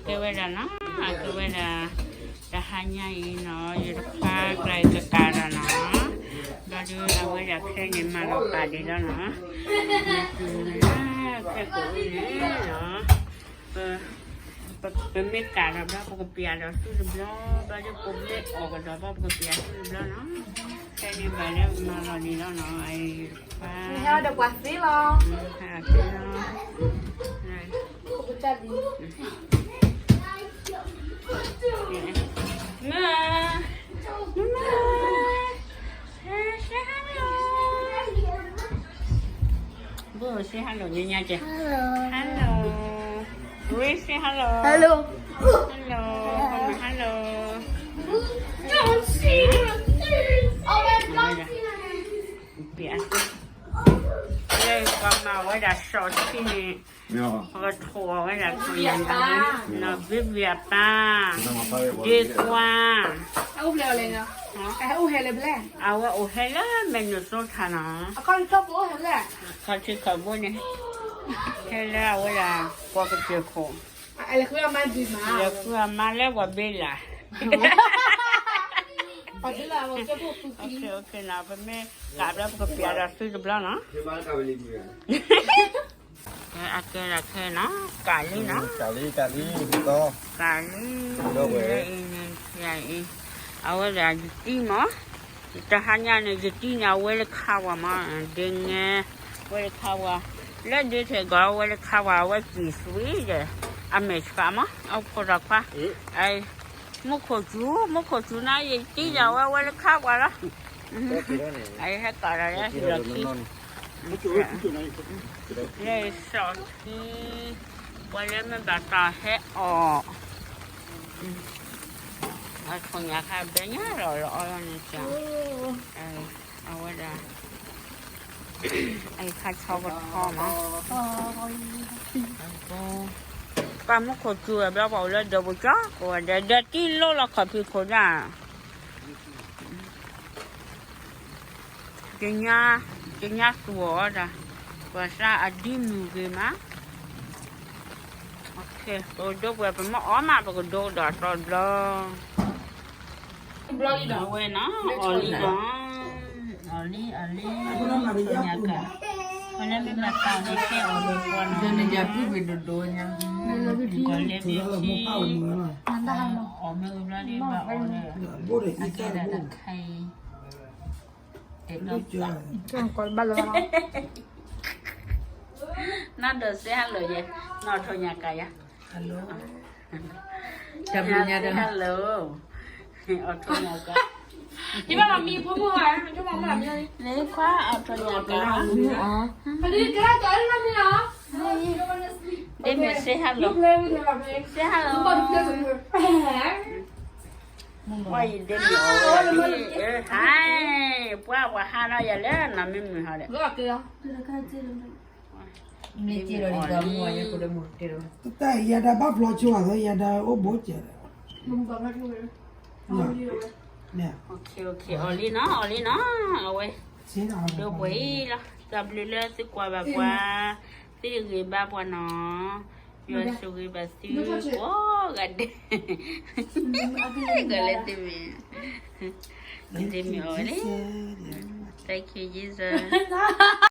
ကဲဝဲဒၣ်နီၤ, အကဲဝဲဒၣ် တဟါညါအံၤနီၤ, ယတခွါကျါအံၤကကးဒီးနီၤ, ဘျီဒုးအဝဲဒၣ်ခဲန့ၣ်မၤလီၤပာ်ဒံးလီၤနီၤ, ခဲကိးန့ၣ်နီၤ, ပ ပမ့ၢ်ကးဒီးဘျီ ပကပျးဒီးသုတဘျီ, ဘျီဒုးပမ့ၢ်အီၣ်ကဒီးဘျီ ပကပျးသုတဘျီနီၤ, ခဲန့ၣ်ဘၣ်လၢမၤလီၤဒံးလီၤနီၤ, အံၤ ဟဲဒီးပှၤသ့လီၤ, ဟဲသ့လီၤ, မ့ၢ် မ့ၢ် say hello, ဘိ say hello ညါညါကဲ, hello, Grace say hello, hello, hello, hello, ပှၤမၤဝဲဒၣ် short ထံန့ၣ်, ပကထိးအီၤဝဲဒၣ် နီၤ, ဘံဘံအပၢ်, ဒ့ကွၢ်, အဝဲအိၣ်ဟဲလၢ Minnesota နီၤ, ခီထံခီဘိန့ၣ်, ဟဲလၢအဝဲဒၣ် ပှၤကစၢၢ်ခိၣ်, လဲၤဃုအမါလၢပှၤဘ့လး, ပမ့ၢ်ကးဘျီ ပကပျးဒီးသုတဘျီနီၤ, အကဲဒၣ်ခဲနီၤ, ကးလံနီၤ, ကးလံ, ကးလံ, ကးလံ, အဝဲဒၣ်ယတံၤမး, တဟါညါန့ၣ် ယတံၤန့ၣ် အဝဲလၢခါဝဲမး, ဒ့ငဲ, ဝဲလၢခါဝဲ, လၢဒ့ထဲးကီး အဝဲလၢခါဝဲ အဝဲစံးသွံဒီး, အမဲာ်ဆှးမး အဖိဒီးခွါ, မူခိၣ်စူၤ, မူခိၣ်စူၤန့ၣ် ယတံၤဒီး အဝဲဝဲလၢခါဝဲလီၤ, အဟဲကးဒီးလၢဟံၣ်လီၢ်ခံ လၢစီၤခံ, ပှၤလၢမ့ၢ်ဘၣ်တၢ်ဟဲအီၣ်, အထိၣ်ညၣ်ခါဘဲညါလီၤလီၤအီလီၤန့ၣ်, အဝဲဒၣ်, အခါဆီကထီမး, ပှၤမူခိၣ်စူၤဝဲဘျီ ပှၤအိၣ်လၢဒၢးပူၤကၠီ ကိးဝဲဒၣ် ဒၢးတံၢ်လိၣ်လီၤခီၣ်ဖံးခိၣ်ဒၣ် ကညါသူၣ်အီၤဒၣ်, ပှၤသးအဒံမုၢ်ဂ့ၤမး, ပကဒိပှဲၤ ပမ့ၢ်အီၣ်မး ပကဒိကဒီးအသီတဘျီ, အဝဲနီၤ အီၣ်လံနီၤ, အီၣ်လံ အီၣ်လံ, ညါကး, ပလဲမ့ၢ်ဘၣ်တၢ်န့ၣ် ကဲအီၣ်လၢပှၤနီၤ, ကလဲမ့ၢ်ထံ, အီၣ်မ့ၢ်ဝံၤဘျီဒ်ဘၣ်အီၣ်လၢ, အကဲဒၣ်တၢ်ခဲအံၤ တဲဘၣ်, နီၢ်ဒီးစဲဟဲလိာ်ယဲ, နီၢ်ထိၣ်ညါကးယၤ, တၢ်ဘျုးညါဒီး ဟဲလိာ်, အီၣ်ထိၣ်ညါကး, န့ၣ်ခွါအီၣ်ထိၣ်ညါကး, ဒ့မုၣ်စဲဟဲလိာ်, စဲဟဲလိာ်, ပှၤအံၤဒ့မုၣ်အီၣ်ဝဲ, ဟါ, ပှၤပှၤဟါထီၣ်ယၤလၢနီၢ်မ့ၢ်မုာ်ဟီဒီး, မ့ၢ်က့ၤလီၤဒ်သိးမုၢ်အီၣ်ယဲဖိဒီးမုၢ်တဲလီၤ, တၢ်ယၤဒၣ်ဘၣ်ဖျိးဆိအသး ယၤဒၣ်အိၣ်ဘိစဲးဒီး, အီၣ်လံနီၤ အီၣ်လံနီၤ, အဝဲ, ဒိပှဲၤအံၤလီၤ, တၢ်ဘျုးလၢသုကွၢ်ဘၣ်ပှၤ, သုဂ့ၤဘၣ်ပှၤနီၤ, ယွၤဆိၣ်ဂ့ၤဘၣ်သုကိးဂၤဒဲး, ကလဲၤတမံၤ, တမံၤအီၣ်ဝဲန့ၣ်, Thank you Jesus.